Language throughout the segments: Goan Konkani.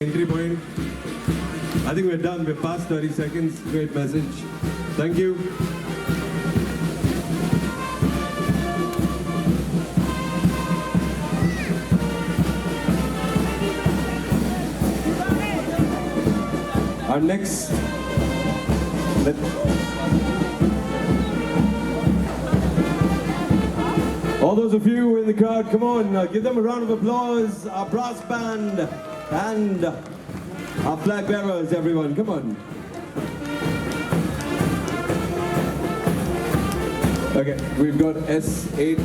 Entry point. I think we're done. We're past 30 seconds. Great message. Thank you. Our next. Let, all those of you in the crowd, come on, give them a round of applause. Our brass band and our flag bearers, everyone, come on. Okay, we've got S8.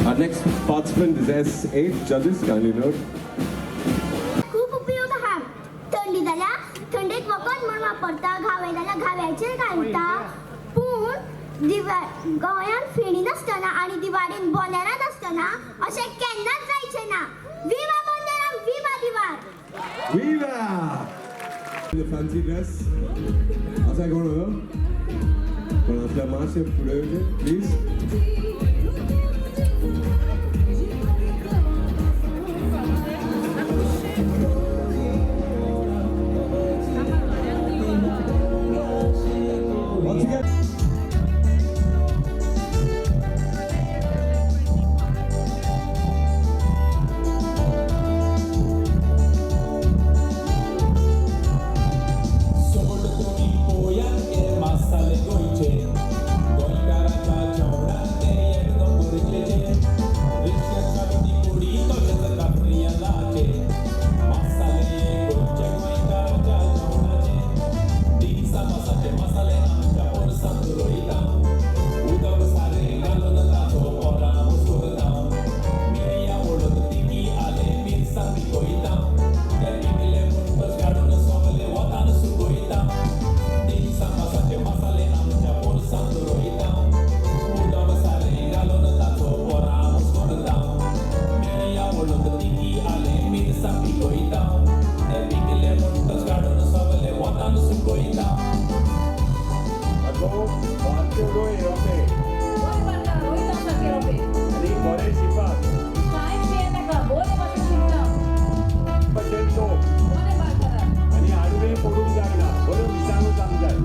Our next participant is S8. Judges, kindly note. खूब उपयोग आहा. थंडी जाल्यार थंडेक वखद म्हूण वापरता, घावे जाल्यार घाव्याचेर घालता. पूण दिवा गोंयांत फेणी नासतना आनी दिवाळेन बोनेरां नासतना अशें केन्नाच जायचें ना. विवा बोनेरां, विवा दिवाळ. Viva! The fancy dress. असा कोण हो? कोण असल्या मातशें फुडें येवचें प्लीज. Once again. सोड तुमी पोयात ते मसाले गोंयचे, गोंयकाराच्या जेवणात ते एकदम गरजेचे. रिक्षाच्या कुडी तशेंच काफ्रियलाचे मसाले गोंयच्या गोंयकाराच्या जेवणाचे. दिसा मसाचे मसाले आमच्या पोरसांत रोयता, उदक सारें घालून ताचो पोरां करता. मिरयां ओडून तिखी आलें मिरसांग पिकयता, ते पिकले म्हणटच काडून सगले वतान सुकयता. दिसा मसाचे मसाले आमच्या पोरसांत रोयता, उदक सारें घालून ताचो पोरां करता. मिरयां ओडून तिखी आलें मिरसांग पिकयता, ते पिकले म्हणटच काडून सगले वतान सुकयता. बारक्यो रोय रोपे. बरें बारका रोयता सारके रोपे. आनी बरें शिपाक. कांयच भियेनाका, बरें भाशेन शिकता. भशेन तो. बरें बारकारा. आनी आडवें पडूंक जायना, बरें दिसांक वचूंक जाय.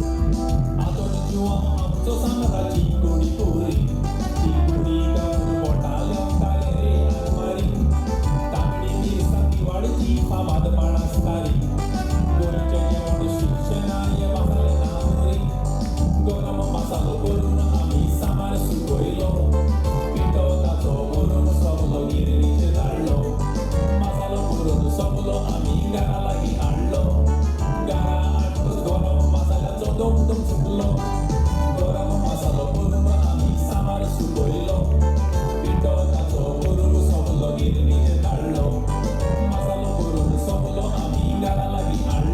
आदोन जुआ आमचो सामराची कोणी पुरी, ती कुडी गावन पोटाल्या काले रे आरमारी. तांबडी मिरसांग दिवाळीची फामाद आसताली. गोंयचें जेवण शिक्षणा हे मसाले नामरी. गरम मसालो करून आमी सामार सुकयलो, पिठो ताचो करून सगलो गिरणीचेर धाडलो. मसालो करून सगलो आमी घरा लागीं हाडलो, घरा हाडटच गरम मसाल्याचो दम दम सुटलो. गरम मसालो करून आमी सामार सुकयलो, पिठो ताचो करून सगलो गिरणीचेर धाडलो. मसालो करून सगलो आमी घरा लागीं हाडलो.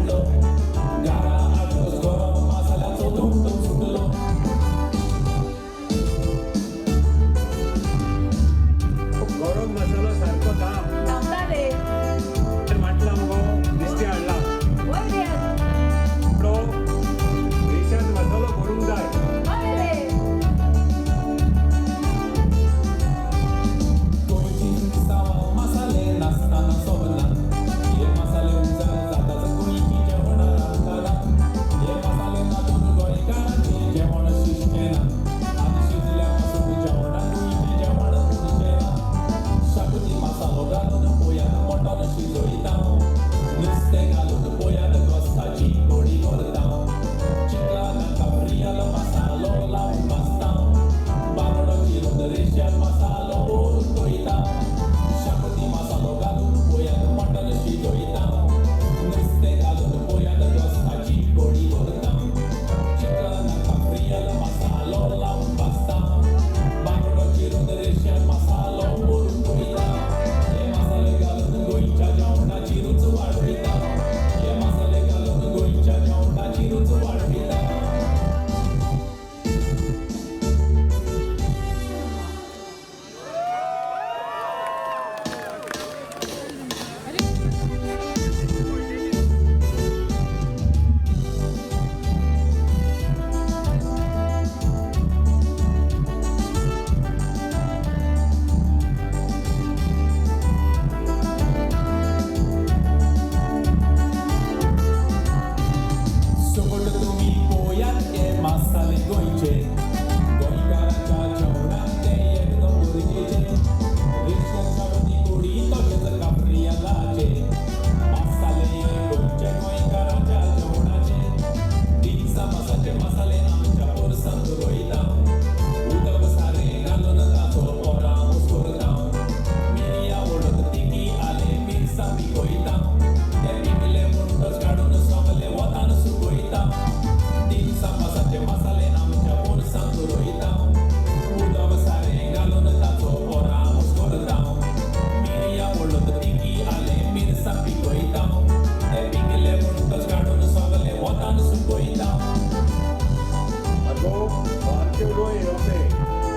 रोय रोपे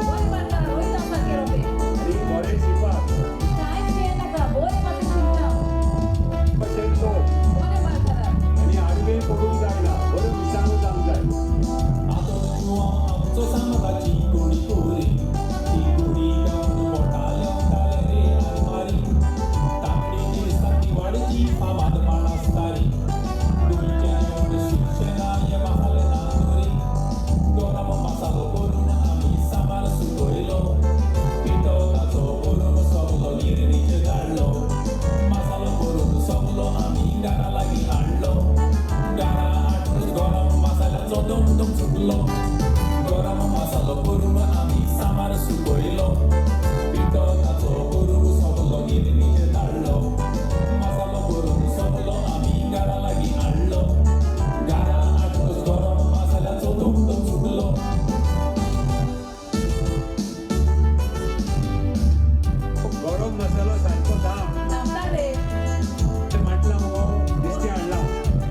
बरें बारकार वयता सारकें रोपे. आनी बरें शिंपाक कांयच भियेनाका, बरें भाशेन शिंपता. भशेन तोप बरें बारकारा. आनी आडवें पडूंक जायना, बऱ्यो मिरसांगो जावंक जाय. आमचो सामराची कोडी कोरी ती कोडी गावन पोटार येवताले रे आलमारी तांबडी मिरसांग वाडची फामाद बाणस्तारी गोंयचें जेवण शिक्षें ना हे मसाले ना तरी गरम मसालो करून आमी सामार सुकयलो पिठो ताचो करून सगलो गिरणीचेर धाडलो मसालो करून सगलो आमी घरा लागीं हाडलो घरा हाडून गरम मसाल्याचो दम दम सुटलो गरम मसालो करून आमी सामार सुकयलो पिठो ताचो करून सगलो गिरणीचेर धाडलो मसालो करून सगलो आमी घरा लागीं हाडलो घरा हाडून गरम मसाल्याचो दम दम सुटलो. गरम मसालो सारको दाम. दामता रे. म्हटलां मगो दिश्टी हाडला.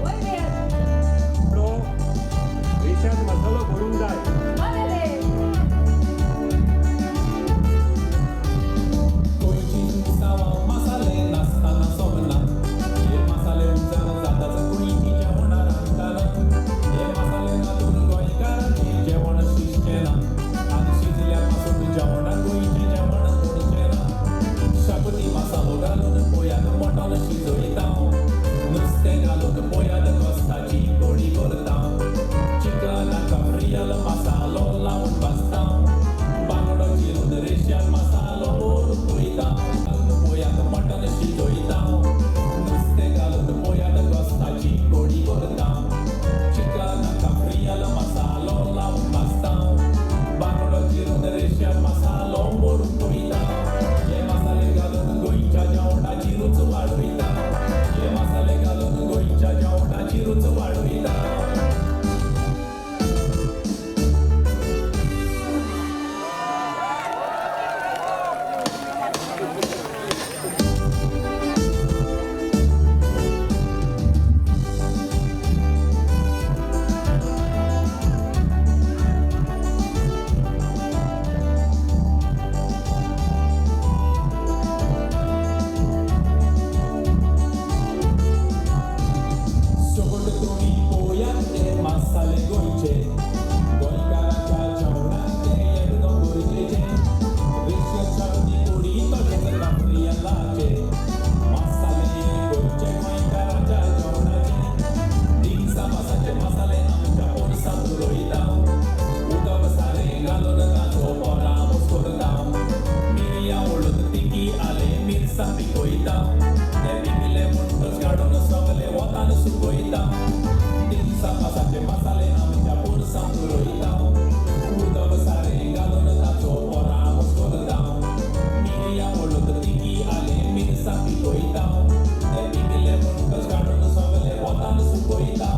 वय रे. तो रेशाद मसालो भरूंक जाय. बरें रे. गोंयची मिरसांगां मसाले नासतना सोबना हे मसाले उजार जाताच गोंयची जेवणां रांदतना हे मसाले घालून गोंयकारांचें जेवण शिजचें ना आनी शिजल्या पासून जेवणाक गोंयचें जेवण उरचें ना. शाकुती मसालो घालून पोयात मटण शिजयता, नुस्तें घालून पोयात गोस्ताची कोडी करता, चिकनाक रियल मसालो लावन भाजता, बांगडो चिरून रेशाद मसालो भरून वयता, पोयात मटण शिजयता, नुस्तें घालून पोयात गोस्ताची कोडी करता, चिकनाक रियल मसालो लावन भाजता, बांगडो चिरून रेशाद मसालो भरून वयता. हे मसाले घालून गोंयच्या जेवणाची रूच वाडयता, हे मसाले घालून गोंयच्या जेवणाची रूच वाडयता. सगळे तुमी पोयात ते मसाले गोंयचे गोंयकारांच्या जेवणाक ते एकदम गरजेचे रेशाद शाकुती कोडी तशेंच काफ्रियलाचे मसाले गोंयचे गोंयकारांच्या जेवणाचे दिनसा मसाचे मसाले आमच्या पोरसांत रोयता उदक सारें घालून ताचो परामोस करता मिरयां वळून तिखी आलें मिरसांग पिकयता ते पिकिले म्हणटच काडून सगले वतान सुकयता दिनसा मसाचे मसाले आमच्या पोरसांत रोयता उदक सारें घालून ताचो परामोस करता मिरयां वळून तिखी आलें मिरसांग पिकयता ते पिकिले म्हणटच काडून सगले वतान सुकयता.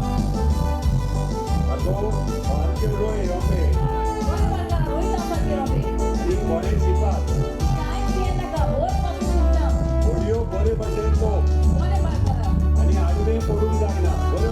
आगो सारकें रोय रोपे बरें बारकारा वयता सारकें रोपे. आनी बरें शिंपाक कांयच भियेनाका, बरें भाशेन शिंपता. होडयो बरे भशेन तोप बरें बारकारा. आनी आडवें पडूंक जायना, बऱ्यो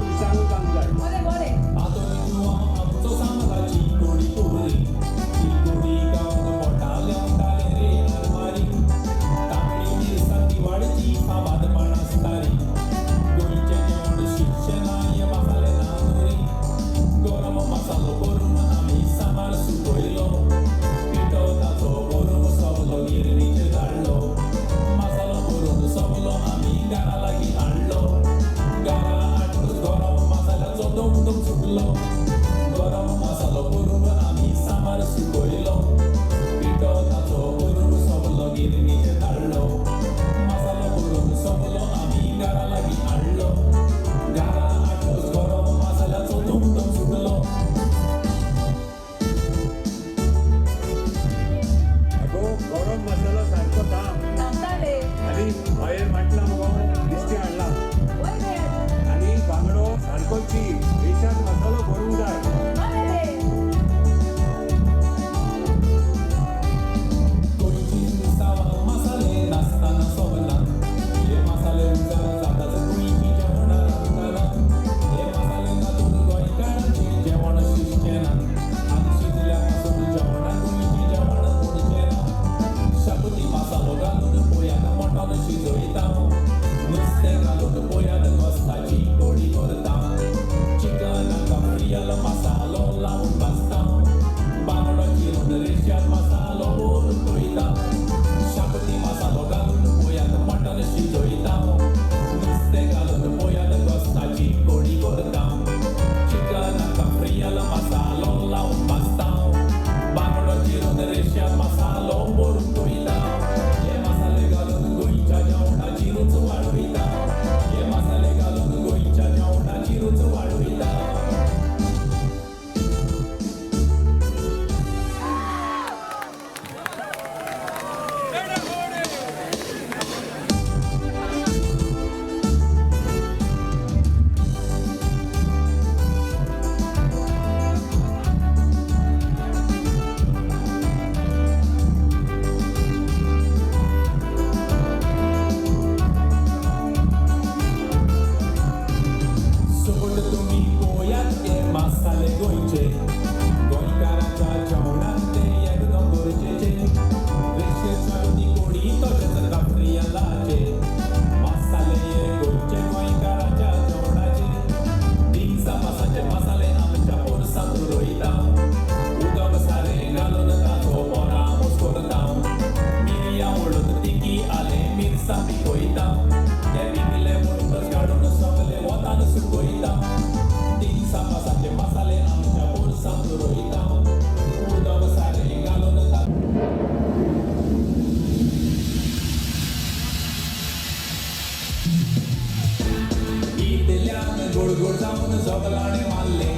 गुडगुड जावन जोगलाणें मारलें,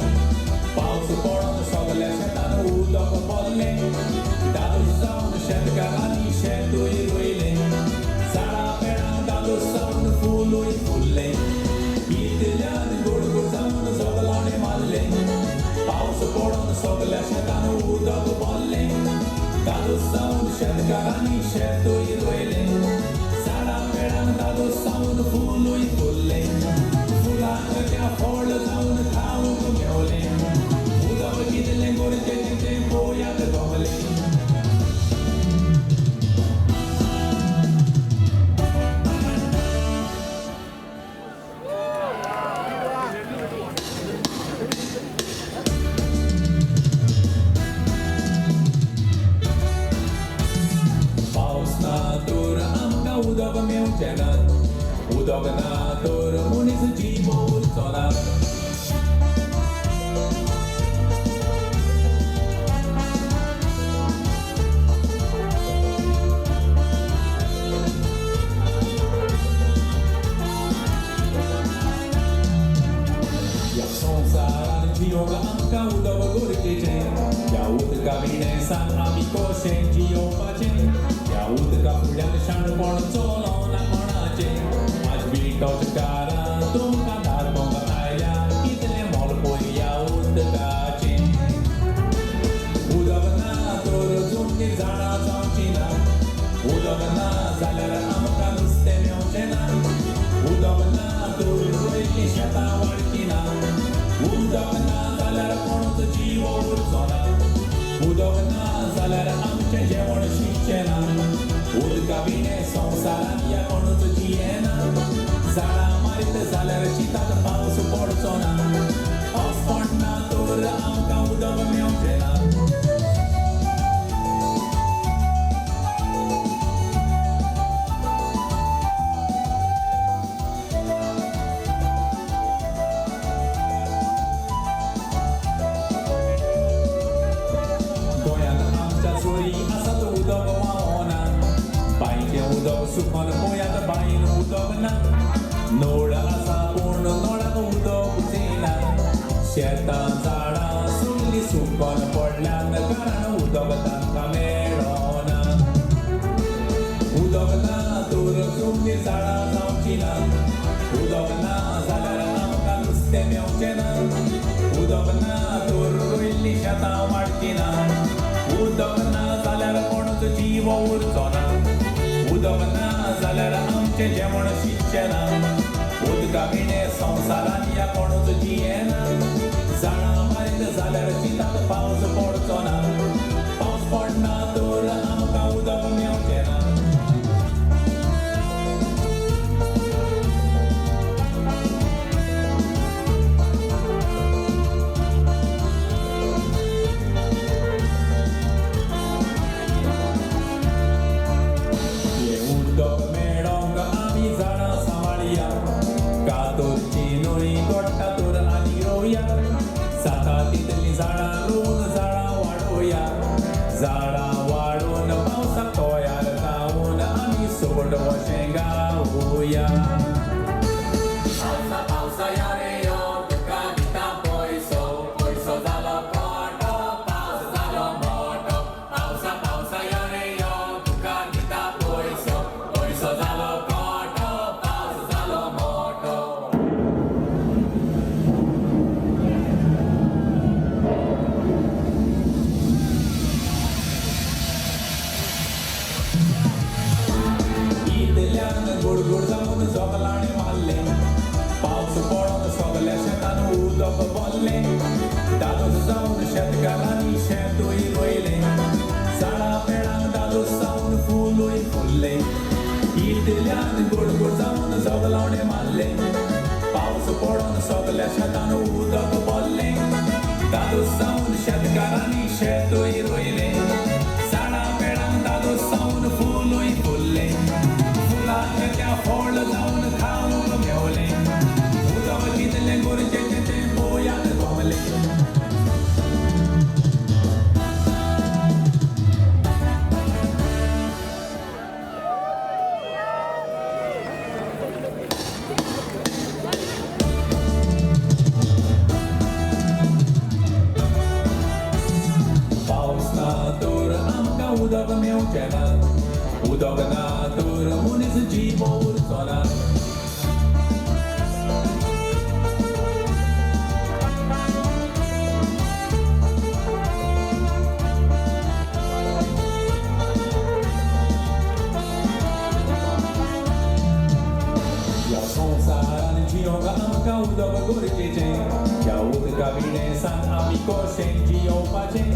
पावस पडोन सगल्या शेतान उदक भरलें, दादोस जावन शेतकारांनी शेतूय रोयलें, झाडां पेडां दादोस जावन फुलूय फुल्लें. इतल्यान गुडगुड जावन जोगलाणें मारलें, पावस पडोन सगल्या शेतान उदक भरलें, दादोस जावन शेतकारांनी शेतूय रोयलें, झाडां पेडां दादोस जावन फुलूय फुल्लें, फुलांक त्या फळ जावन खावंक मेवलें, उदक कितलें गरजेचें तें पळयात गवलें. पावस ना तर आमकां उदक मेवचें ना, उदक ना तर मनीस जीव उरचो ना. ह्या संवसारान जियोंक आमकां उदक गरजेचें, ह्या उदका विणें सांग आमी कशें जियोवपाचें, ह्या उदका फुडल्यान शाणपण चलोना कोणाचें, आज विटोचकारां तुमकां दाखोवंक आयल्या कितलें मोल पळय ह्या उदकाचें. उदक ना तर जमनीर झाडां जावचीं ना, उदक ना जाल्यार आमकां नुस्तें मेवचें ना, उदक ना तर रोयल्लीं शेतां वाडचीं ना, उदक ना जाल्यार कोणूच जीव उरचो ना, उदक ना जाल्यार आमचें जेवण शिजचें ना, उदका विणें संवसारान ह्या कोणूच जियेना, झाडां मारीत जाल्यार चिंतात पावस पडचो ना, पावस पडना तर आमकां उदक मेवचें ना. गोंयांत आमच्या चोरी आसात उदक व्हांवना, बांयचें उदक सुकोन पळयात बांयन उदक ना, नळ आसा पूण नळाक उदक येना, शेतां झाडां सगलीं सुकोन पडल्यात कारण उदक तांकां मेळना. उदक ना तर जमनीर झाडां जावचीं ना, उदक ना जाल्यार आमकां नुस्तें मेवचें ना, उदक ना तर रोयल्लीं शेतां वाडचीं ना, उदक ना जाल्यार कोणूच जीव उरचो ना, उदक ना जाल्यार आमचें जेवण शिजचें ना, उदका विणें संवसारान ह्या कोणूच जियेना, झाडां मारीत जाल्यार चिंतात पावस पडचो ना, पावस पडना तर आमकां उदक मेवचें ना. हें उदक मेळोंक आमी झाडां सांबाळया, कातरची न्हय गोडटा तर आनी रोवया, जाता तितलीं झाडां रोवन झाडां वाडोवया, झाडां वाडोवन पावसाक तयार जावन आमी सोड अशें गावया. पावसा पावसा यो रे यो तुका दिता पयसो, पयसो जालो खोटो, पावस जालो मोटो, पावसा पावसा यो रे यो तुका दिता पयसो, पयसो जालो खोटो, पावस जालो मोटो. इतल्यान गुडगुड जावन जोगलाणें मारलें, पावस पडोन सगल्या शेतान उदक भरलें, दादोस जावन शेतकारांनी शेतूय रोयलें, झाडां पेडां दादोस जावन फुलूय फुल्लें. इतल्यान गुडगुड जावन जोगलाणें मारलें, पावस पडोन सगल्या शेतान उदक भरलें, दादोस जावन शेतकारांनी शेतूय रोयलें, झाडां पेडां दादोस जावन फुलूय फुल्लें, फुलांक त्या फळ जावन खावंक मेवलें, उदक कितलें गरजेचें तें पळयात गवलें. मेवचें ना. उदक ना तर मनीस जीव उरचो ना. ह्या संवसारान जियोंक आमकां उदक गरजेचें. ह्या उदका विणें सांग आमी कशें जियोवपाचें.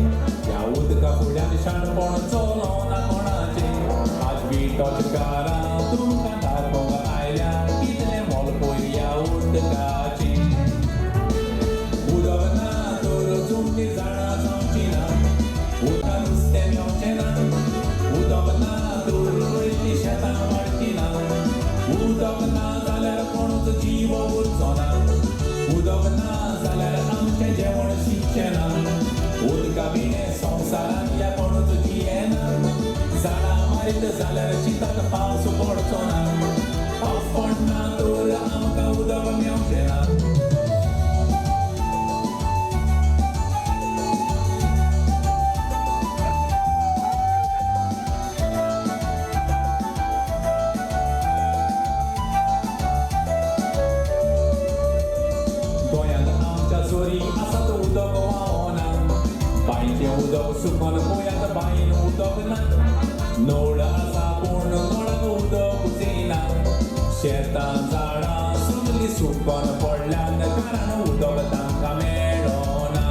ह्या उदका फुड्यान शाणपण चलोना कोणाचें. आज विटोचकारां तुमकां दाखोवंक आयल्या कितलें मोल पयर ह्या उदकाचें. उदक ना तर जमनीर झाडां जावचीं ना. उदकान नुस्तें मेवचें ना. उदक ना तर रोयल्लीं शेतां वाडचीं ना. उदक ना जाल्यार कोणूच जीव उरचो ना. उदक ना जाल्यार आमचें जेवण शिकचें ना. उदका विणें संवसारान ह्या कोणूच जियेना. झाडां मारीत जाल्यार चिंताक पावस पडचो ना. पावस पडना तर आमकां उदक मेवचें ना. गोंयांत आमच्या जोरी आसा तो उदक व्हांवना. बांयचें उदक सुकोन गोंयांत बांयन उदक ना. नळ आसा पूण नळाक उदक येना. शेतां झाडां सगलीं सुकोन पडल्यान कारण उदक तांकां मेळना.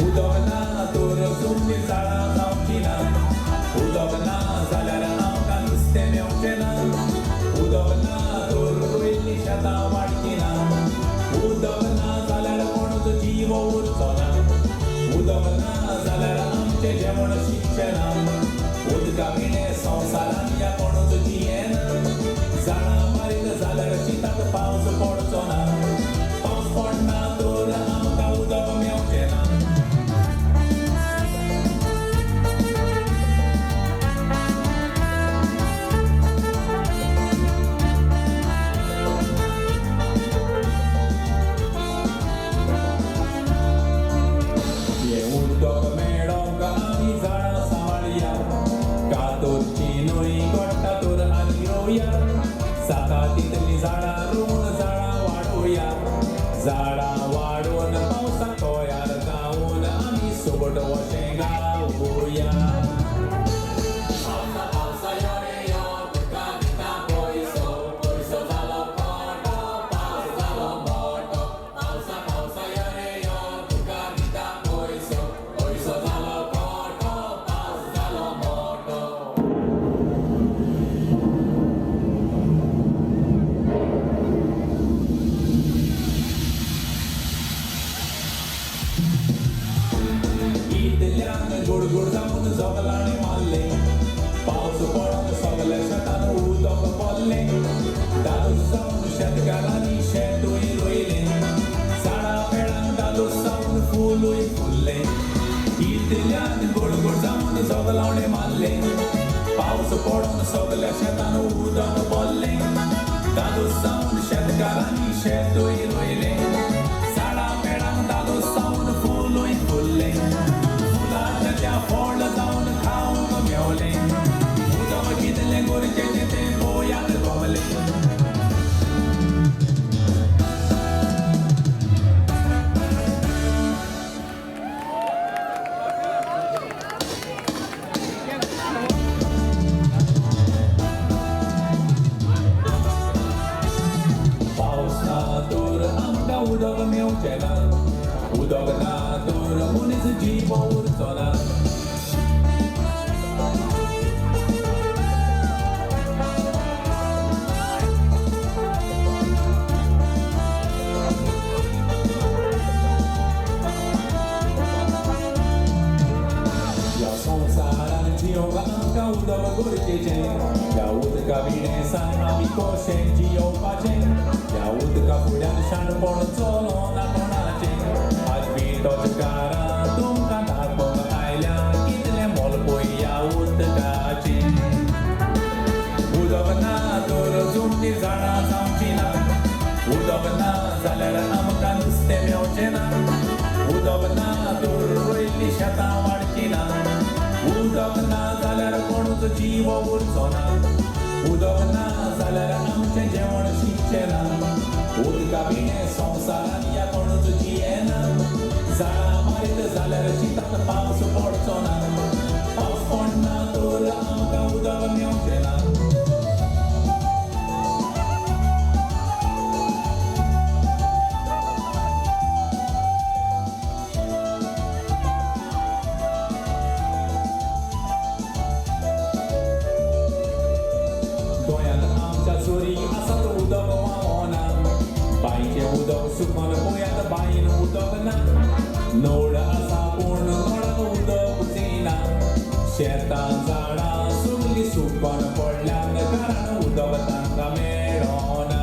उदक ना तर जमनीर झाडां जावचीं ना. उदक ना जाल्यार आमकां नुस्तें मेवचें ना. उदक ना तर रोयल्लीं शेतां वाडचीं ना. उदक ना जाल्यार कोणूच जीव उरचो ना. उदक ना जाल्यार आमचें जेवण शिकचें ना. उदका विणें संवसारान ह्या कोणूच जियेना. झाडां मारीत जाल्यार चिंताक पावस पडचो ना. पावस पडना तर आमकां उदक मेवचें ना. हें उदक मेळोंक आमी झाडां सांबाळया. कातरची न्हय गोडटा तर आनी रोवया. जाता तितलीं झाडां रोवन झाडां वाडोवया. झाडां वाडोवन पावसाक तयार जावन आमी सोबट वशें गावया. पावसा पावसा यो रे यो, तुका दिता पयसो. पयसो जालो कोटो, पावस जालो मोटो. पावसा पावसा यो रे यो, तुका दिता पयसो. पयसो जालो कोटो, पावस जालो मोटो. इतल्यान गोड गोड जावन जोगलाणें मारलें. पावस पडोन सगल्या शेतान उदक पडलें. दादोस जावन शेतकारांनी शेतूय रोयलें. झाडां पेडांक दादोस जावन फुलूय फुल्लें. इतल्यान गोड गोड जावन जोगलावणें मारलें. पावस पडोन सगल्या शेतान उदक पडलें. दादोस जावन शेतकारांनी शेतूय रोयलें. झाडां पेडांक दादोस जावन फुलूय फुल्लें. फुलाचें त्या फळ जावन खावंक मेवलें. उदक कितलें गरजेचें तें पळयात पावलें. पावस ना तर आमकां उदक मेवचें ना. उदक ना तर मनीस जीव उरचो ना. ह्या संवसारान जियोंक आमकां उदक गरजेचें. ह्या उदका विणें सांग आमी कशें जियोवपाचें. ह्या उदका फुड्यान शाणपण चलोना कोणाचें. आज विटोचकारां तुमकां दाखोवंक आयल्या कितलें मोल पयर ह्या उदकाचें. उदक ना तर जमनीर झाडां जावचीं ना. उदक ना जाल्यार आमकां नुस्तें मेवचें ना. उदक ना तर रोयल्लीं शेतां वाडचीं ना. उदक ना जीव उरचो ना. उदक ना जाल्यार आमचें जेवण शिजचें ना. उदका विणें संवसारान ह्या कोणूच जियेना. झाडां मारीत जाल्यार शिताक पावस पडचो ना. पावस पडना तर आमकां उदक मेवचें ना. गोंयांत आमच्या चोरी आसात उदक व्हांवना. बांयचें उदक सुकोन गोंयांत बांयन उदक ना. नळ आसा पूण नळाक उदक येना. शेतां झाडां सगलीं सुकोन पडल्यान कारण उदक तांकां मेळना.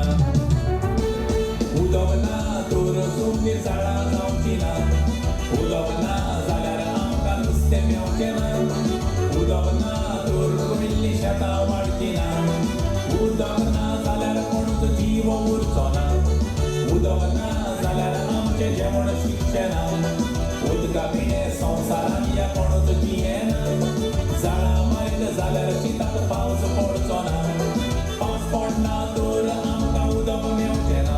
उदक ना तर जमनीर झाडां जावचीं ना. उदक ना जाल्यार आमकां नुस्तें मेवचें ना. उदक ना तर रोयिल्लीं शेतां वाडचीं ना. उदक ना जाल्यार कोणूच जीव उरचो ना. उदक ना जाल्यार आमचें जेवण शिजचें ना. उदका विणें संवसारान ह्या कोणूच जियेना. झाडां मारीत जाल्यार शिताक पावस पडचो ना. पावस पडना तर आमकां उदक मेवचें ना.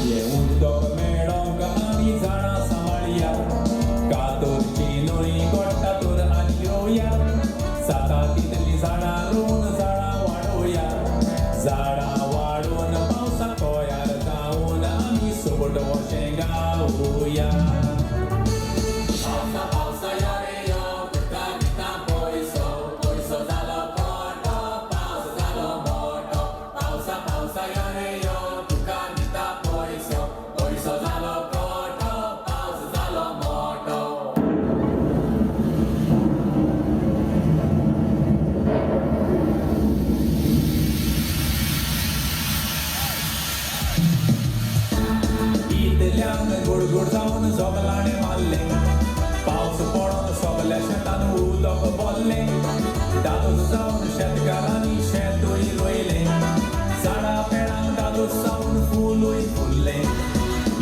हें उदक मेळोंक आमी झाडां सांबाळया. कातरची न्हंय गोडटा तर आनी रोवया. जाता तितलीं झाडां रोवन झाडां वाडोवया. झाडां वाडोवन पावसाक तयार जावन आमी सोबट अशें गावया. पावसा पावसा यो रे यो, तुका दिता पयसो. पयसो जालो कोटो, पावस जालो मोटो. पावसा पावसा यो रे यो, तुका दिता पयसो. पयसो जालो कोटो, पावस जालो मोटो. इतल्यान गुडगुड जावन जोगलाणें मारलें. पावस पडोन सगल्या शेतान उदक भरलें. दादोस जावन शेतकारांनी शेतूय रोयलें. झाडां पेडांक दादोस जावन फुलूय फुल्लें.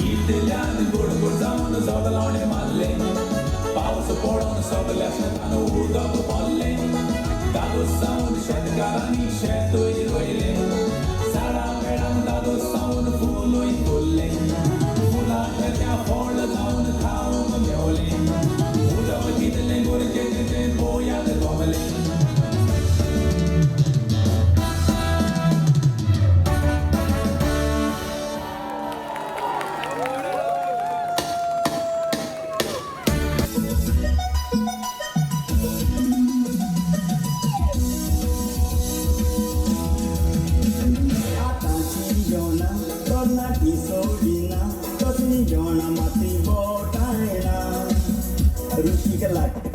इतल्यान गुडगुड जावन जोगलाणें मारलें. पावस पडोन सगल्या शेतान उदक भरलें. दादोस जावन शेतकारांनी शेतूय रोयलें. झाडां पेडांक दादोस जावन फुलूय फुल्लें. फुलां त्या फळ जावन खावंक मेवलें. उदक कितलें गरजेचें तें गोंयांत गमलें. आतांची जेवणां तरणाटी सोडिना, तसलीं जेवणां मातूय बोटायना. रुचीक लागता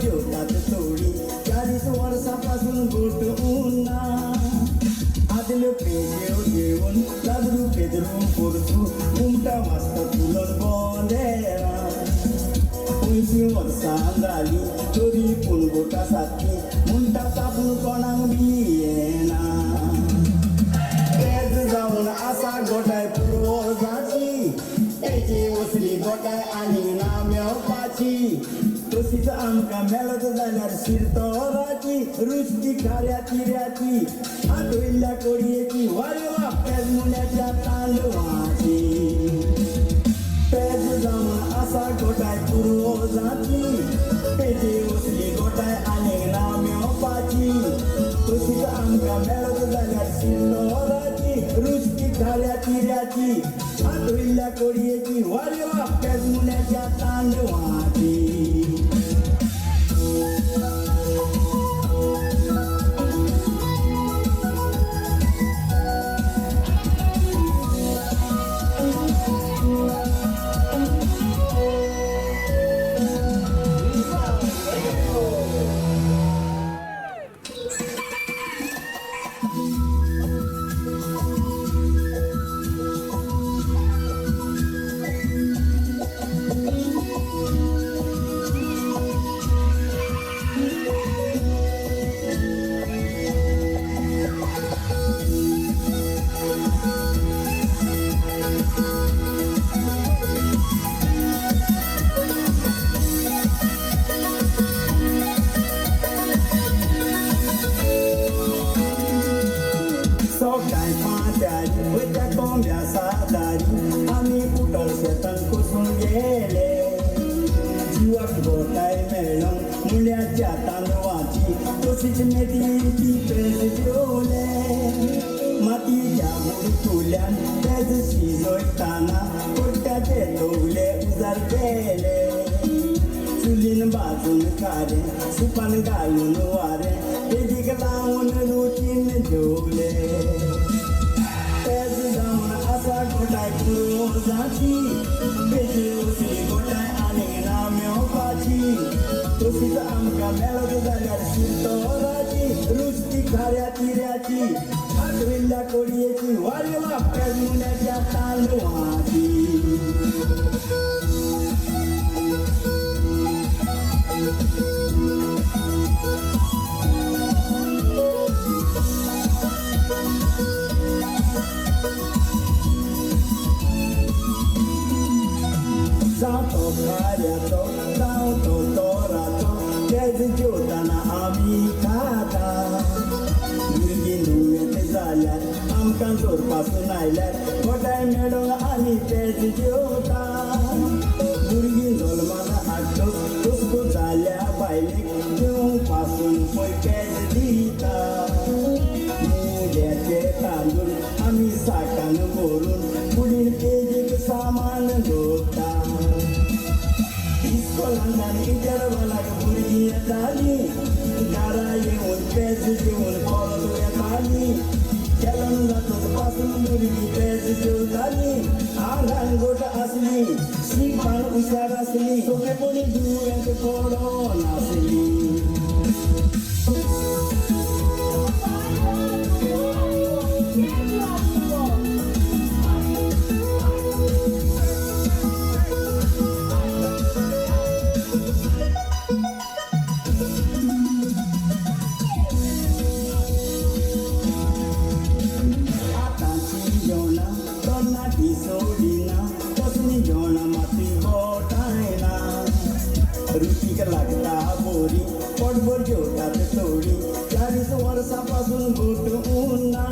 जेवतात थोडीं, 40 वर्सां पासून गोट उरना. आदल्यो पेज्यो घेवन लादरू पेदरू पोरसू घुमटां वाजता तुलन बोंदेरां. 85 वर्सां जालीं तरी पूण गोटां सारकीं म्हणटा तापून कोणाक बी येना. पेज जावन आसा गोठाय पुर्वजाची, पेजी वसली गोठाय आनी ना मेवपाची. तशीच आमकां मेळत जाल्यार शिरतोराची रुचती खाऱ्या तिऱ्याची, आठवयल्ल्या कोडयेची, वारे वा पेज मुण्याच्या तांदळाची. पेज जावन आसा गोठाय पुर्वजाची, पेजी वसली गोठाय आनी ना मेवपाची. तशीच आमकां मेळत जाल्यार शिरतोराची रुचती खाऱ्या तिऱ्याची, आठवयल्ल्या कोडयेची, वारे वा पेज मुण्याच्या तांदळाची. फांत्यारी वयत्या कोंब्या सादारी आमी उटल शेतान कोसून गेले जिवाक गोठाय मेळोंक मुळ्याच्या तांदळाची तशीच मेथीची पेज जेवले मातयेच्या बुडकुल्यान पेज शिजयताना कोट्याचे तवले उजार केले चुलीन भाजून खारें सुपान घालून वारें पेजीक लावन रुचीन जेवले पेज जावन आसा गोठाय पुर्वजाची पेजे उसली गोठाय आनीक ना मेवपाची तशीच आमकां मेळत जाल्यार शिरतोराची रूच ती खाऱ्या तिऱ्याची आठविल्ल्या कोडयेची वारे वा पेज मुण्याच्या तांदळाची. जावं तो खाऱ्याचो जावं तो तोराचो पेज जेवताना आमी खाता भुरगीं दुयेंत जाल्यार आमकां जोर पासून आयल्यार गोठाय मेळोंक आमी पेज जेवता भुरगीं जल्मान हाडटच हुस्को जाल्या बायलेक जेवंक पासून पळय पेज दिता मुड्याचे तांदूळ आमी साकान भरून कुडीन पेजीक सामान दवरता. इस्कोलांतल्यान इंटरवलाक भुरगीं येतालीं घरा येवन पेज जेवन परत येतालीं खेळून जातच पासून भुरगीं पेज जेवतालीं आंगान गोट आसली शिकपान हुशार आसली सोंपेपणी दुयेंत पडनासली. आतांची जेवणां तरणाटी सोडिना तसलीं जेवणां मातूय गोठायना रुचीक लागता बोरी पोटभर जेवतात थोडी 40 वर्सां पासून गोठ उरना.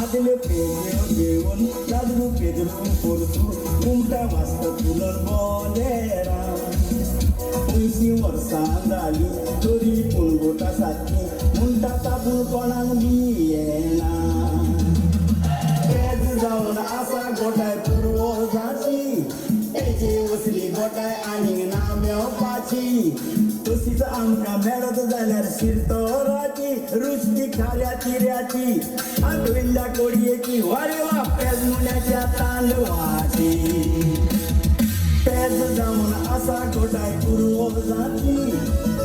आदल्यो पेज्यो जेवन दादरू पेदरू पोरतू घुमटा वाजता तुलन बोलेरां 80 वर्सां जालीं तरी पूण गोठा सारकी म्हणटा तातूंत कोणाक बी येना. पेज जावन आसा गोठाय पुर्वजाची पेजे वसली गोठाय आनीक ना मेवपाची तशीच आमकां मेळत जाल्यार शिरतोराची रूच ती खाऱ्या तिऱ्याची आठविल्ल्या कोडयेची वारे वा पेज मुण्याच्या तांदळाची. पेज जावन आसा गोठाय पुर्वजाची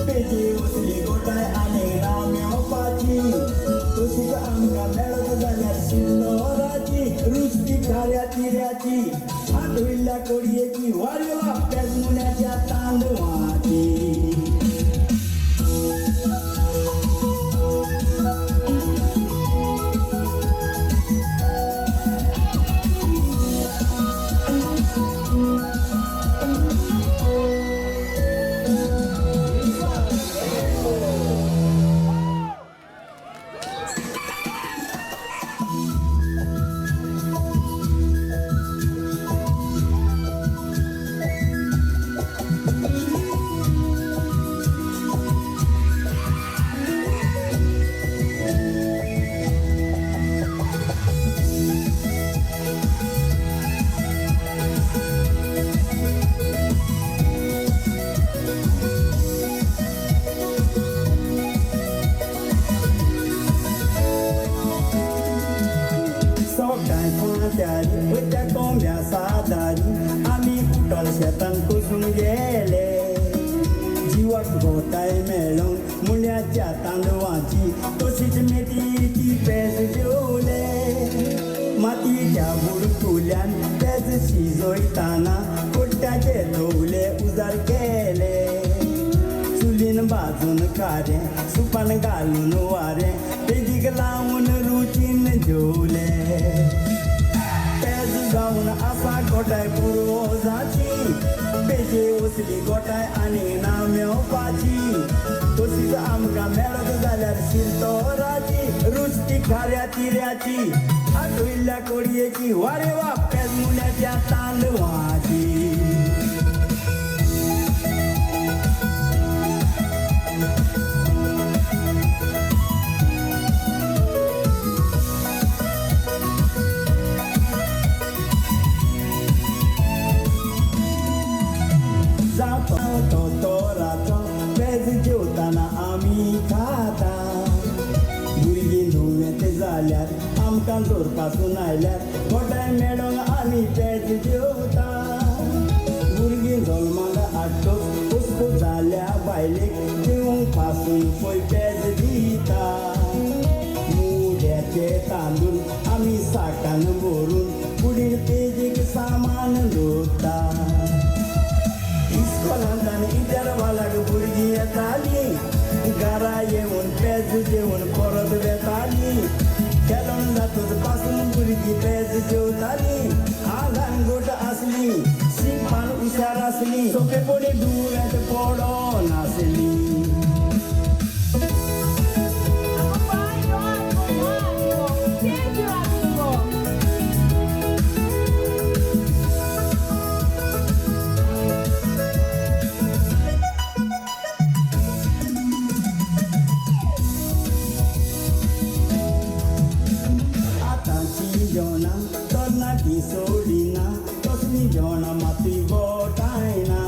पेजे वसली गोठाय आनीक ना मेवपाची तशीच आमकां मेळत जाल्यार शिरतोराची रूच ती खाऱ्या तिऱ्याची आठविल्ल्या कोडयेची वारे वा पेज मुण्याच्या तांदळाची. सकाळ फांत्यारी वयत्या कोंब्या सादारी आमी उटल शेतान कोसून गेले जिवाक गोठाय मेळोंक मुळ्याच्या तांदळाची तशीच मेथीची पेज जेवले मातयेच्या बुडकुल्यान पेज शिजयताना कोट्याचे तवले उजार केले चुलीन भाजून खारें सुपान घालून वारें पेजीक लावन रुचीन जेवले पेज जावन आसा गोठाय पुर्वजाची पेजे वसली गोठाय आनीक ना मेवपाची. तशीच आमकां मेळत जाल्यार शिरतोराची रूच ती खाऱ्या तिऱ्याची आठयल्ल्या कोडयेची वारे वा पेजमुण्याच्या तांदवाची. जातो तोराचो पेज जेवताना आमी खाता. भुरगीं नुवें जाल्यार आमकां जोरपासून आयल्यार गोठांय मेळोंक आमी पेज जेवता. भुरगीं जल्माक हाडटकच हुस्को जाल्या बायलेक जेवंक पासून पय पेज दिता. मुड्याचे तांदूळ आमी साकान भरून कुडीर पेजीक सामान दवरता. इस्कोलांतल्यान इजरवालाक भुरगीं येतालीं, घरा येवन पेज जेवन परत वेतालीं. खेळोन जातूच पासून भुरगीं पेज जेवतालीं. आंगान गोट आसली, शिकपान हुशार आसली, सोंपेपणी दुयेंत पडोन आसली. Thank you, amigo. आतांची जेवणां तरणाटी सोडिना, तसलीं जेवणां मातूय गोठायना.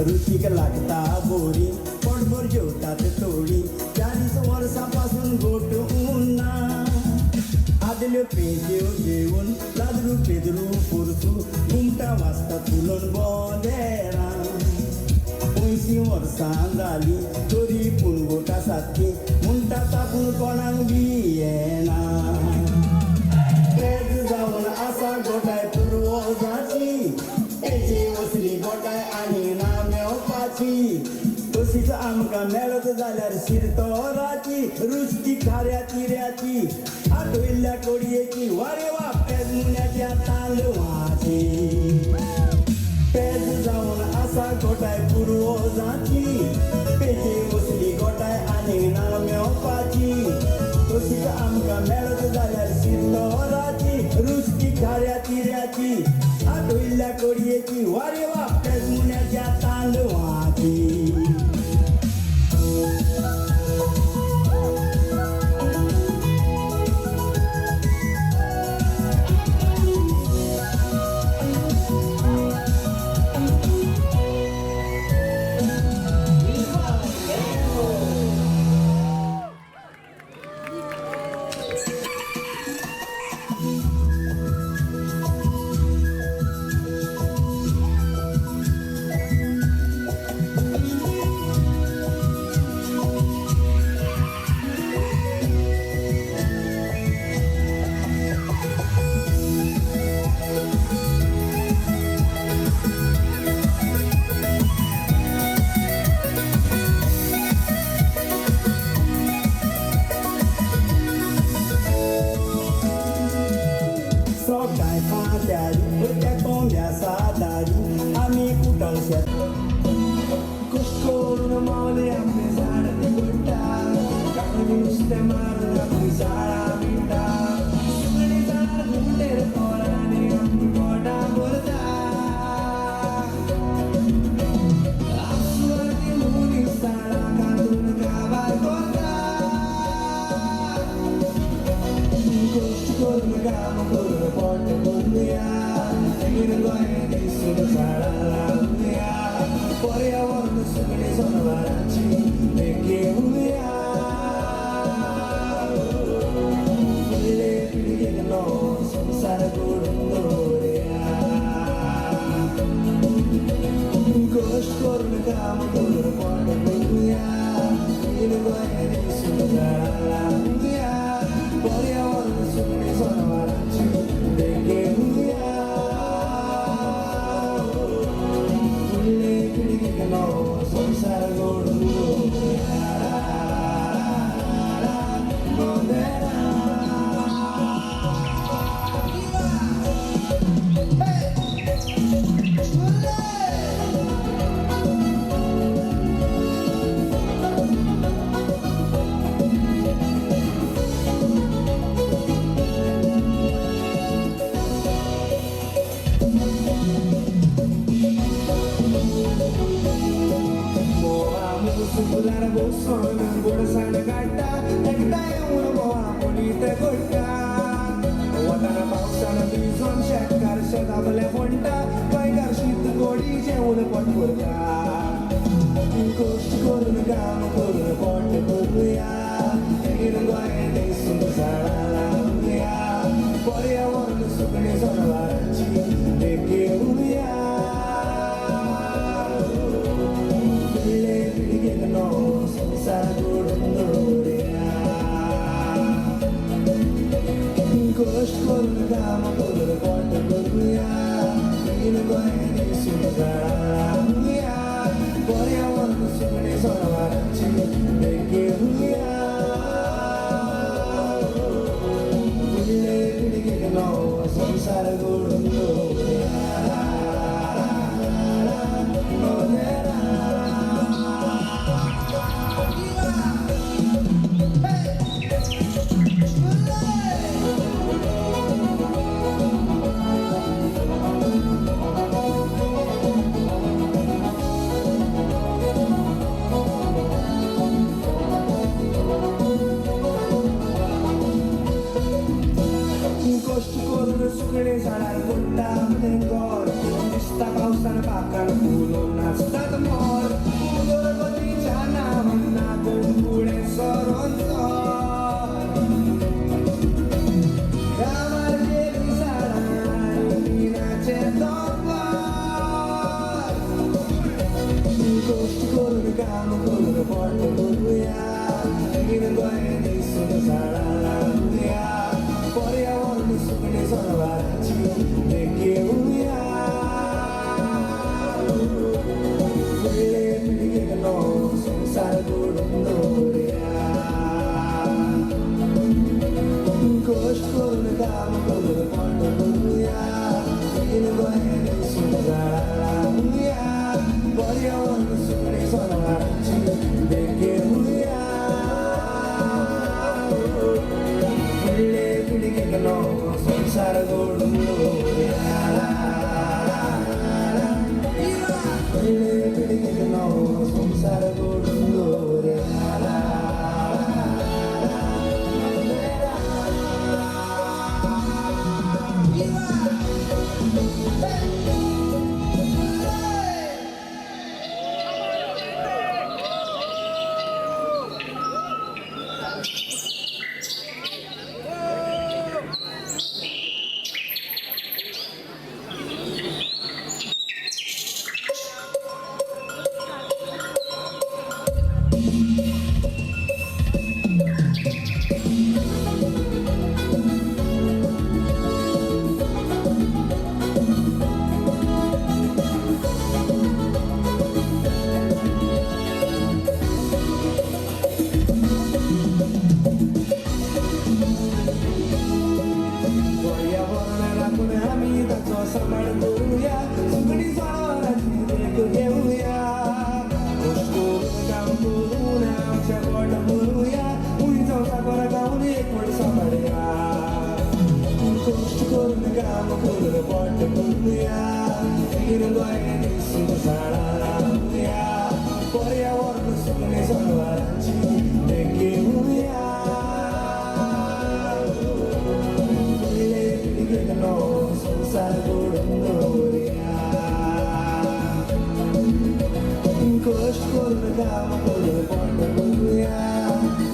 रुचीक लागता बोरी, पोटभर जेवतात थोडी, 40 वर्सां पासून गोट उरना. आदल्यो पेज्यो जेवन लादरू पेदरू पोरसू घुमटां वाजता फुलोन बोदेरां. 85 वर्सां जालीं तरी पूण गोट आसात ती म्हणटा तापून कोणाक बी येना. पेज जावन आसा गोठाय पुर्वजाची, पेजी वसली गोठाय आनी ना मेवपाची. तशीच आमकां मेळत जाल्यार शिरतोराची रूच ती खाऱ्या तिऱ्याची आठयल्ल्या कोडयेची वारे वा पेजमुण्याच्या तांदवाची. पेज जावन आसा गोठाय पुर्वजाची, पेजी वसली गोठाय आनी ना मेवपाची. तशीच आमकां मेळत जाल्यार शिरतोराची रूच ती खाऱ्या तिऱ्याची आठयल्ल्या कोडयेची वारे वा पेजमुण्याच्या तांदवाची. सकाळ फांत्यारी त्या कोंब्या सादारी आमी उटल शेत. कश्ट करून मावले आमगे झाडां निवडटा, काडून नुस्तें मारून आमगीं जाळां विणटा. सुकणीं झाडार घुमटेर पोरांनी आमगीं पोटां भरता. आपसुवार्थी मनीस झाडां कांतून काबार करता. कश्ट करून काम करून पोट भरुया, मागीर गोंय दिसून झाडां लावया. पर्यावरण सुकणीं जनावरांची घेवया. फुडले पिळगेक नवो संवसार घडोवन दवरया. कश्ट करून काम करून पोट भरुया, मागीर गोंय दिसून झाडां लावया. पर्यावरण सुकणीं जनावरांची घेवया. फुडले पिळगेक नवो संवसार घडोवन दवरया. वापरता. कश्ट करून काम करून पोट भरुया, बेगीन गोंय दिसून झाडां लावया, पर्यावरण सुकणीं जनावरांची देख घेवया. फुडले पिळगेक नवो संवसार घडोवन दवरुया. कश्ट करून काम करून पोट भरुया, बेगीन गोंय दिसून झाडां लावया, पर्यावरण सुकणीं जनावरांची देख घेवया. फुडले पिळगेक नवो संवसार घडोवन दवरुया. कश्ट करून सुकणीं झाडार पडटा तें घर दिसता, पावसान पाकान फुलोवन नाचतात मोर. उदरगतीच्या नांवान नागोवन फुडें सरोन सर, गांवार गेलीं झाडां आनी मिनाचें दोंगर. कश्ट करून काम करून पोट भरुया, बेगीन गोंय दिसून झाडां लावया, पर्यावरण सुकणीं जनावरांची देख घेवया. फुडले पिळगेक नवो संवसार घडोवन दवरुया. कश्ट करून काम करून पोट भरुया, बेगीन गोंय दिसून झाडां लावया, पर्यावरण सुकणीं जनावरांची देख घेवया. फुडले पिळगेक नवो संवसार घडोवन दवरुया. फुडले पिळगेक नवो संवसार घडोवन दवरुया. पर्यावरण राखून आमी ताचो सांबाळ करुया, सुकणीं जनावरांची देख घेवया. कश्ट करून काम करून आमचें पोट भरुया, उणी संवसार गावन एकवट सांबाळया. कश्ट करून काम करून पोट भरुया, बेगीन गोंय दिसून झाडां लावया, पर्यावरण सुकणीं जनावरांची देख घेवया. फुडले पिळगेक नवो संवसार घडोवन दवरुया. कश्ट करून काम करून पोट भरुया,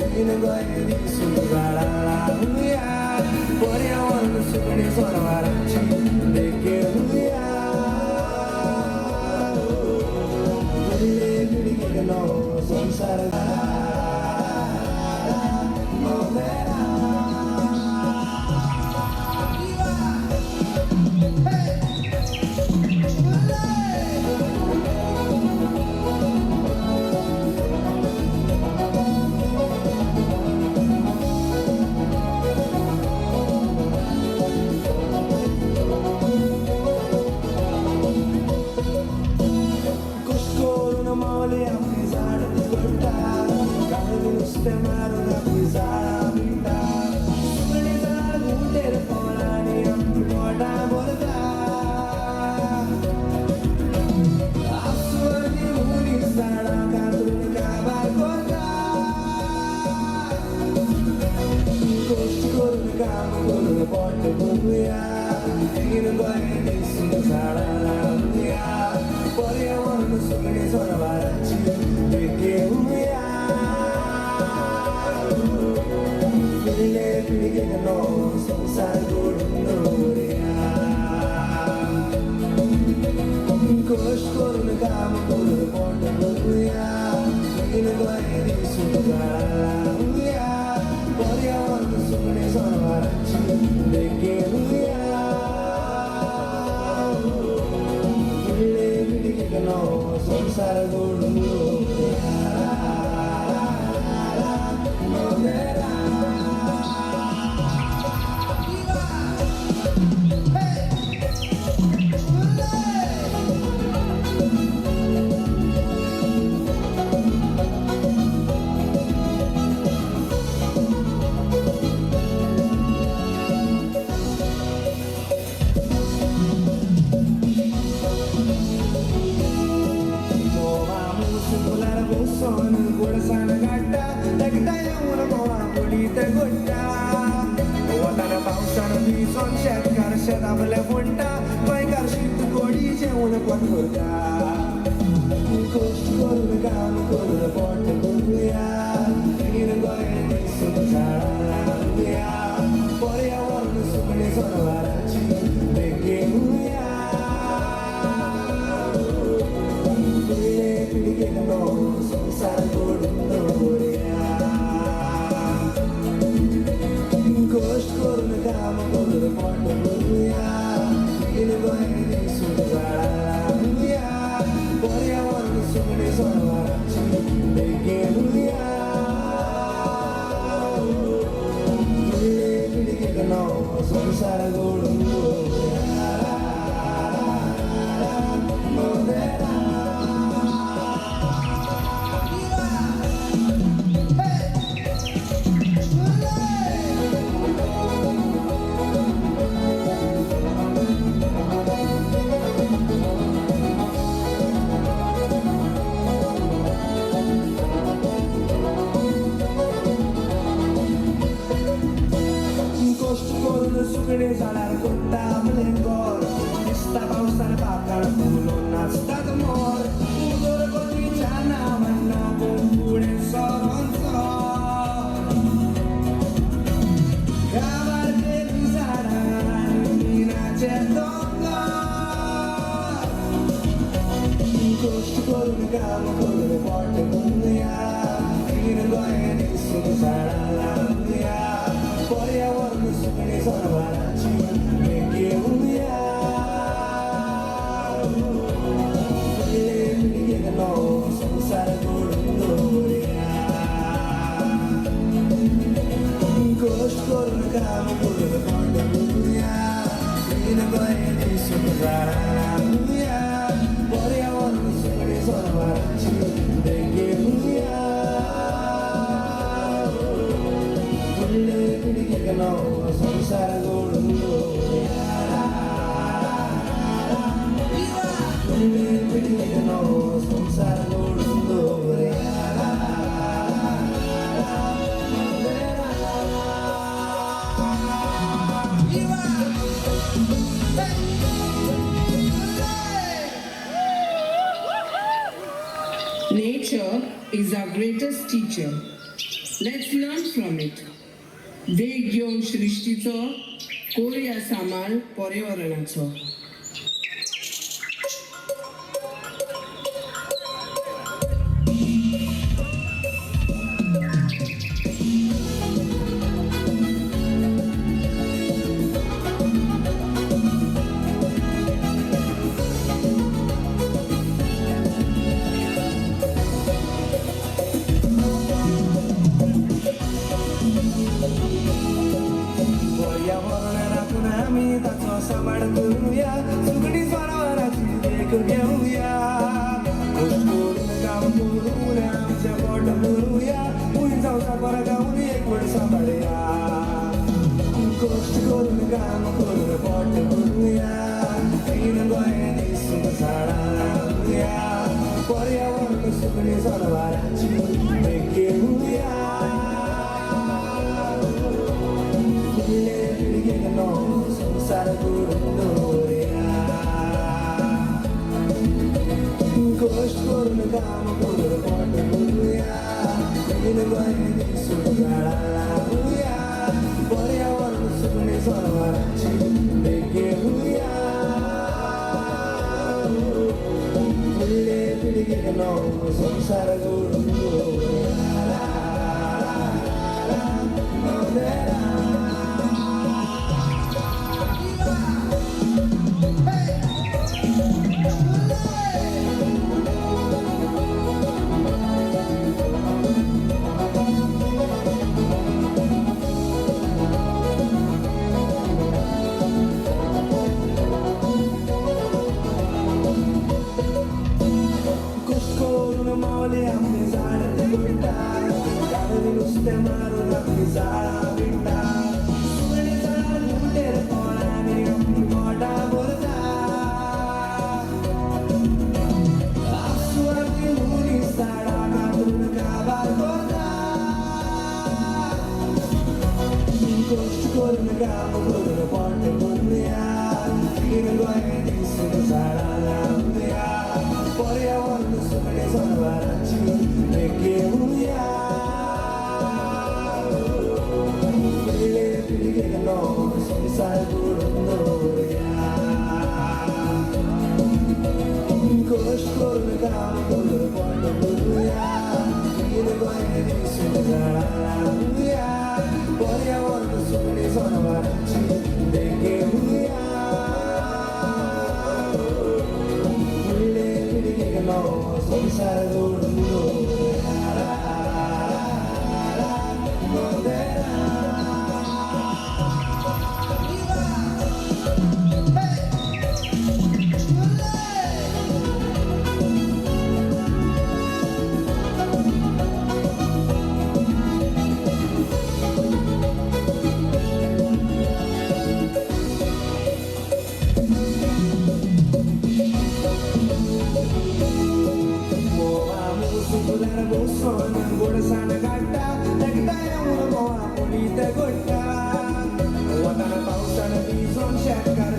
बेगीन गोंय दिसून झाडां लावया, पर्यावरण सुकणीं जनावरांची देख घेवया. फुडले पिळगेक नवो संवसार. कश्ट करून मावली आपली झाड दिगडटा, गांवांनी नुस्तें मारून आपली झाडां विणटा, सुकणीं झाडार घुंवटेर पावलां आनी आमचीं पोटां भरता. आपसुवार्थी मनीस झाडां कातरून काबार करता. कश्ट करून काम करून पोट भरुया, बेगीन गोंय दिसून झाडां लावया, पर्यावरण नवो संवसार घडोवन दवरुया. कश्ट करून काम करून पोट भरुया, बेगीन गोंय दिसून झाडां लावया, पर्यावरण सुकणीं जनावरांची देख घेवया. फुडले पिळगेक नवो संवसार घडोवन दवरुया. गोडसाण काडटा एकठांय येवन गोवा कुडीत गोडटा. वतान पावसान भिजोन शेतकार शेत आपलें फोडटा, गोंयकार शीत गोडी जेवन पोट भरता. कश्ट करून काम करून पोट भरुया, बेगीन गोंय दिसून झाडां लावया, पर्यावरण सुकणीं जनावरांची देख घेवया. फुडले पिळगेक नवो संवसार घडोवन दवरुया. कश्ट करून काम करून पोट भरुया, बेगीन गोंय दिसून झाडां लावया, पर्यावरण सुकणीं जनावरांची देख घेवया. फुडले पिळगेक नवो संवसार घडोवन दवरुया. कश्ट करून सुकणीं झाडार कोट्टा आपलें घर, दिसता पावसान पाखार फुलोवन नाचतात मोर. उदरगतीच्या नांवान कोण फुडें सरोन सर, गांवार गेलीं झाडां आनी मिनाचे दोंगर. कश्ट करून काम करून पोट भरुया, बेगीन गोंय दिसून झाडां लावया, पर्यावरण सुकणीं जनावरांची देख घेवया. फुडले पिळगेक नवो संवसार घडोवन दवरुया. कश्ट करून काम करून पोट भरुया, बेगीन गोंय दिसून झाडां लावया, पर्यावरण सुकणीं जनावरांची देख घेवया. फुडले पिळगेक नवो संवसार घडोवन दवरुया. फुडले पिळगेक नवो संवसार घडोवन दवरुया. Nature is our greatest teacher. Let's learn from it. देख घेवन सृश्टीचो कोरया सांबाळ पर्यावरणाचो. पर्यावरण राखून आमी ताचो सांबाळ करुया, सुकणीं जनावरांची देख घेवया. कश्ट करून काम करून आमचें पोट भरुया, पूण संवसार बरो गावन एकवट सांबाळया. कश्ट करून काम करून पोट भरुया, बेगीन गोंय दिसून झाडां लावया, पर्यावरण सुकणीं जनावरांची देख घेवया. फुडले पिळगेक नवो संवसार घडोवन दवरुया. कश्ट करून काम करून पोट भरुया, बेगीन गोंय दिसून झाडां लावया, पर्यावरण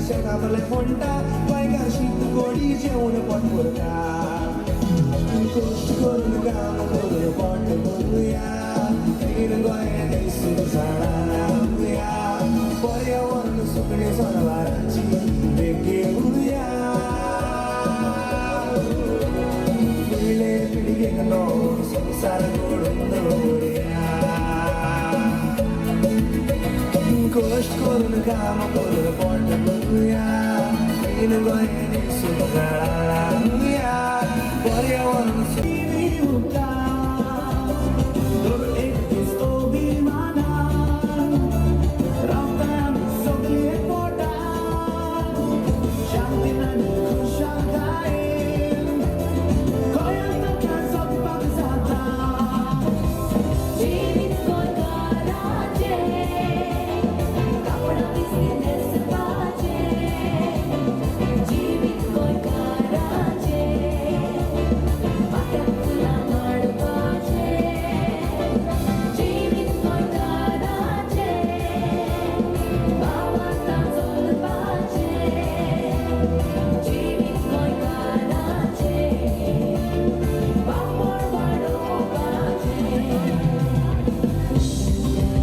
शेतांतलें फोंडटा गोंयकार शीत कोडी जेवण पोट भरता. कश्ट करून काम करून पोट भरुया, तीन गोंय देसून झाडां लावया, पर्यावरण सुकणीं जनावरांची देख घेवया. फुडले पिळगेक नवो संवसार घडोवन दवरुया. कश्ट करून काम करून पोट भरुया, तीन गोंय देसून झाडां लावया, पर्यावरण एक दीस अभिमानान रावता आमी सगळीं एकवटान, शांतीन आनी खुशालकायेन गोंयांत आमच्या जगपाक जाता. जिवीत गोंयकाराचें, कापडां दिसली न्हेसपाचें. जिवीत गोंयकाराचें, माथ्याक फुलां मांडपाचें. जिवीत गोंयकाराचें, भावार्थान चलपाचें. जिवीत गोंयकाराचें, बापोल वाडोवपाचें.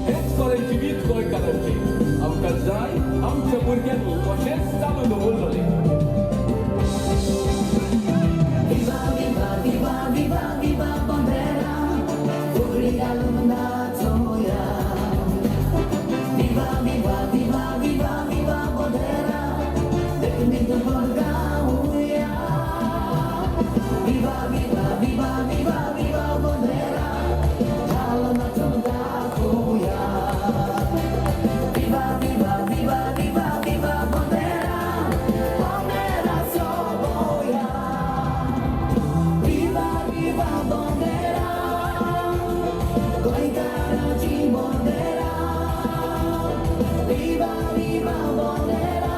हेच खरें जिवीत गोंयकारांचें. आमकां जाय आमच्या भुरग्यांनी अशेंच चालू दवरलें. Viva, viva, viva, viva, viva bandera, फुगडी घालून नाचोया. Viva, viva, viva, viva, viva bandera, देखणी गाऊया. Viva, viva, viva, viva, viva bandera, धालो नाचून दाखोवया. Viva, viva, viva, viva, viva bandera, bandera सोबोया. Viva, viva bandera, गोंयकाराची bandera. Viva, viva bandera,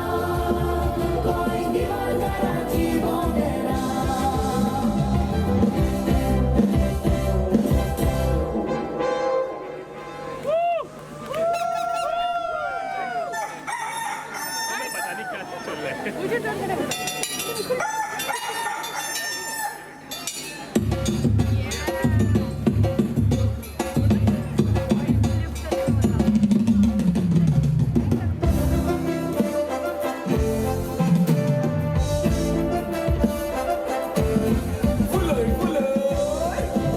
गोंयकाराची bandera. फुलय फुलय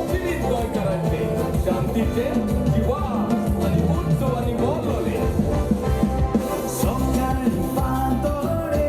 जिवीत गोंयकारांचें, शांतीचें, जिवास आनी उत्सवांनी भरलेलें. सकाळी फांतोडेर.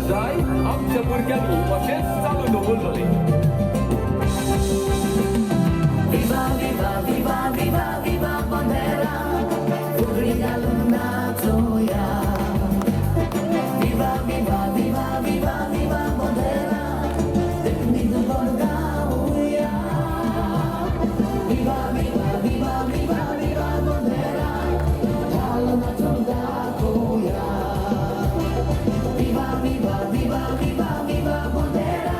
जाय आमच्या भुरग्यांनी अशेंच चालू दवरलें. Viva, viva, viva, viva, viva bandera, फुगडी घालून नाचोया. Viva, viva, viva, viva, viva bandera, देखणी दुबळ गाऊया. Viva, viva, viva, viva, viva bandera, घाल नाचून दाखोवया. Viva, viva, viva, viva, viva bandera,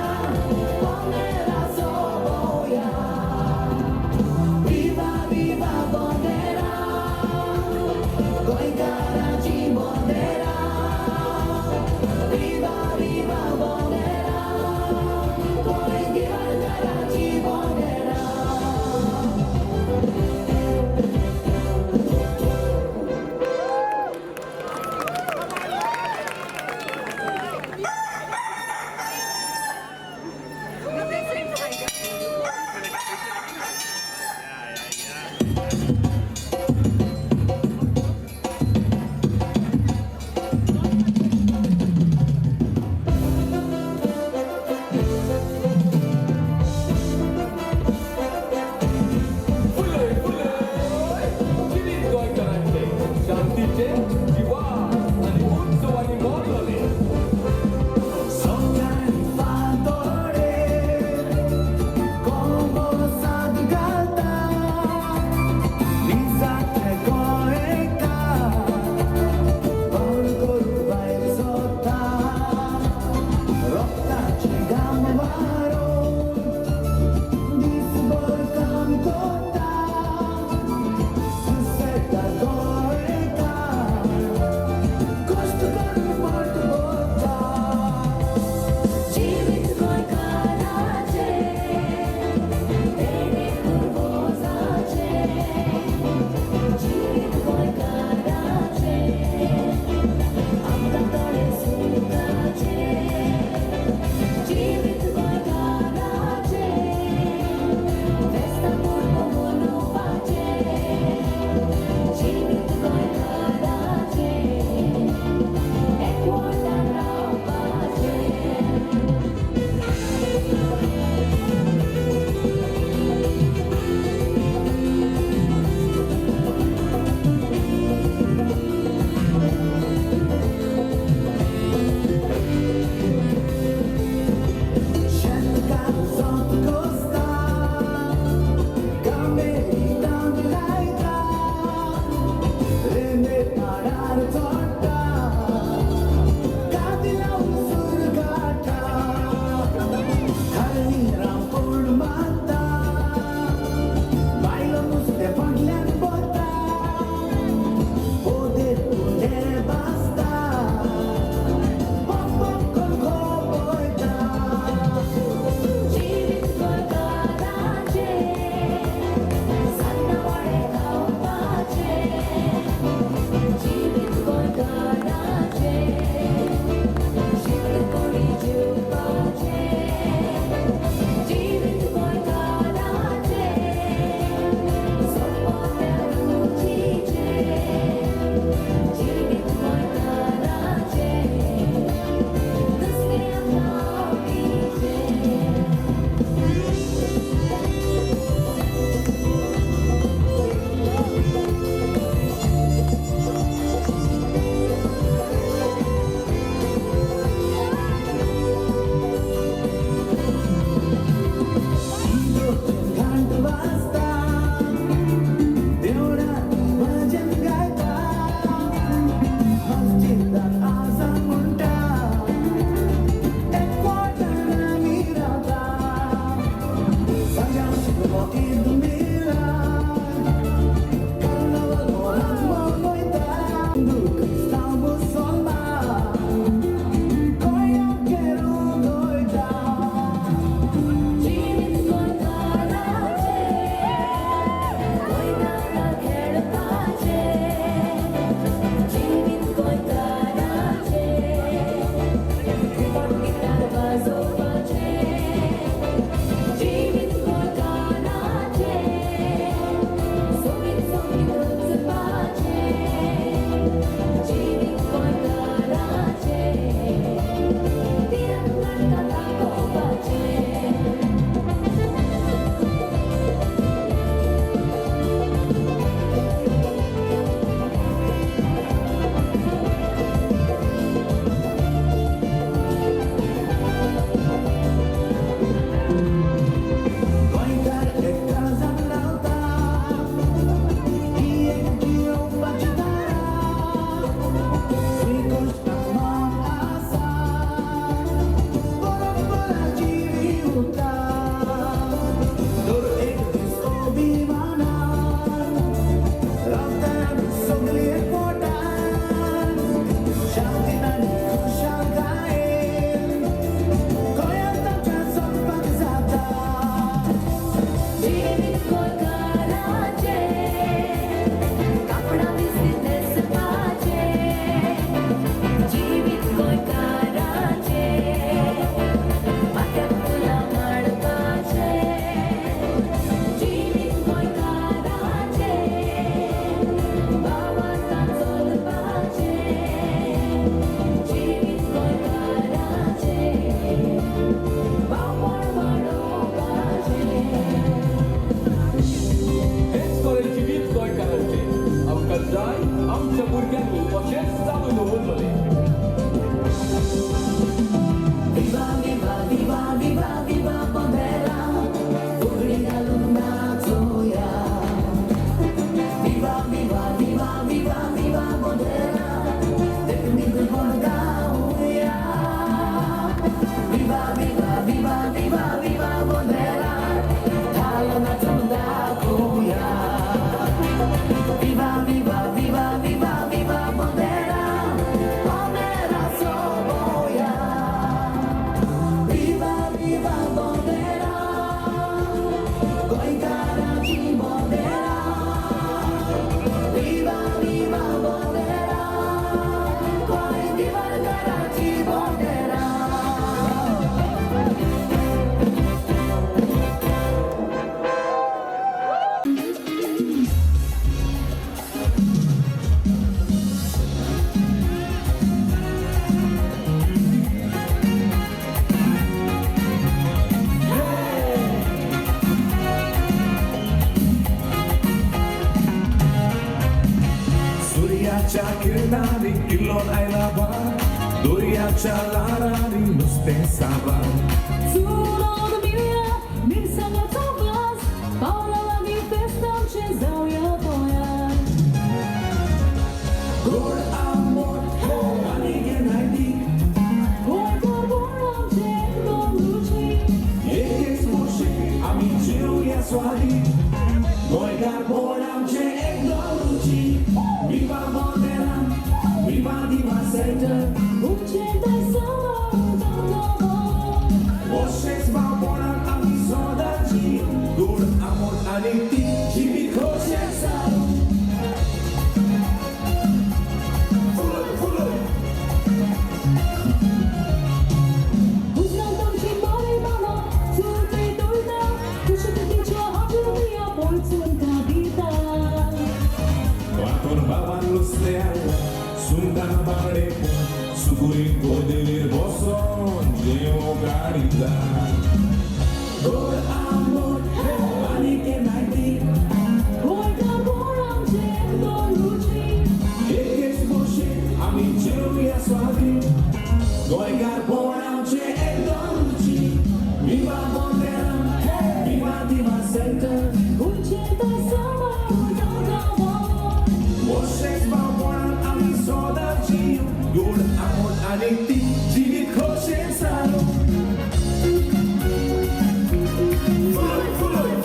किल्लोन आयला भात दर्याच्या ल्हारांनी नुस्तें साबार चुरोन मिळया मिरसांगाचो वास पावला लागीं फेस्त आमचें जावया गोंयांत. गोड आंबट आनी केन्नाय गोंयकार बोण आमचें एकदम रुचीक. एकेच भशेन आमी जेवया स्वादीक गोंयकार बोण आमचें एकदम रुचीक विवा बोंदेरा विवा दिवा सेंटर उंचें थंय सांबाळून तांकां पावो. अशेंच भावपणान आमी सदां जीव गोड आंबट आनी ती जिवीत खोशेन सारू फुलोय फुलोय. उजरांत आमची बरी बांदा चूल पेटयता कुशीक हाजून पळचून दिता. वातोर बाबान नुस्तें हाडलां सुंगटां बांगडे सुकुरी गोदेलीर बसोन जेवो गाडीता. गोड आंबट आनी केन्नाय तीख गोंयकार बोण आमचें एकदम रुचीक. एकेच भशेन आमी जेवया स्वादीक गोंयकार बोण आमचें एकदम रुचीक विवा बोंदेरा विवा दिवा सेंटर उंचें थंय सांबाळून तांकां पावो. अशेंच भावपणान आमी सदां जीव गोड आंबट आनी ती जिवीत खोशेन सारू फुलोय फुलोय.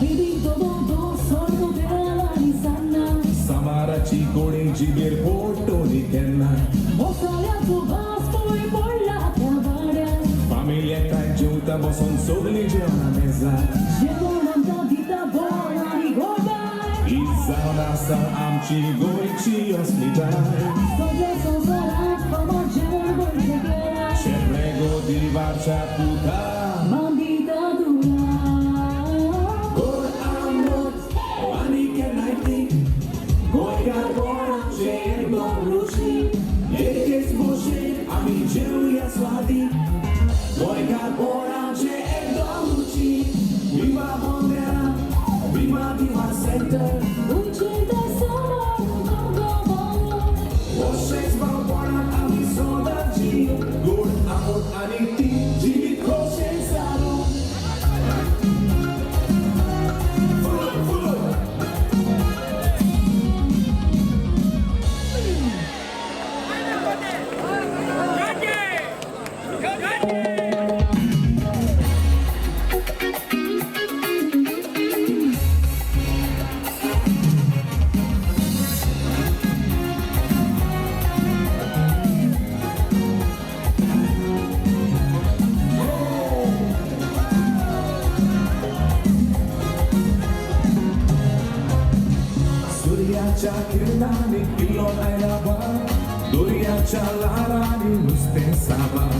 Bibig dodo sordo bela निसाना. सामाराची गोडी जिबेर पोटोली केन्ना मसाल्याचो वास पळय पडला त्या वाड्यार. फामिल एकठांय जेवता बसोन सगळीं जेवणां मेजार जेवण आमकां दिता बोण आनी गोडाय. ही जावन आसा आमची गोंयची अस्मिताय. सगळ्या संवसारांत फामाद जेवण गोंयचें केलां. शेपडे गो दिवारच्या पुता मांदिता तुला. गोड आंबट आनी केन्नाय तीख गोंयकार बोण आमचें एकदम रुचीक एकेच भशेन आमी जेवया स्वादीक गोंयकार बोण आमचें एकदम रुचीक विवा बोंदेरा विवा दिवा सेंटर उंचें थंय सांबाळून तांकां पावो. अशेंच भावपणान आमी सदां जीव गोड आंबट आनी ती जिवीत खोशेन सारू फुलोय फुलोय. सुर्याच्या किरणांनी किल्लोन आयला भात दर्याच्या ल्हारांनी नुस्तें साबार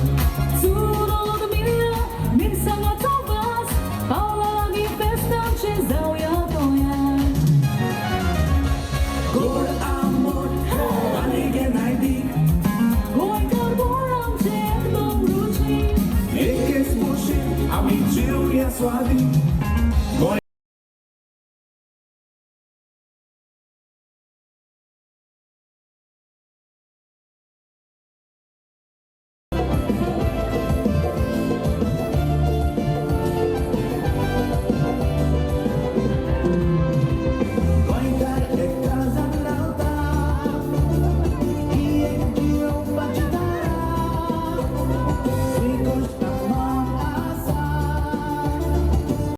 चुरोन मिळया मिरसांगाचो वास पावला लागीं फेस्त आमचें जावया गोंयांत. गोड आंबट आनी केन्नाय तीख गोंयकार बोण आमचें एकदम रुचीक. एकेच भशेन आमी जेवया स्वादीक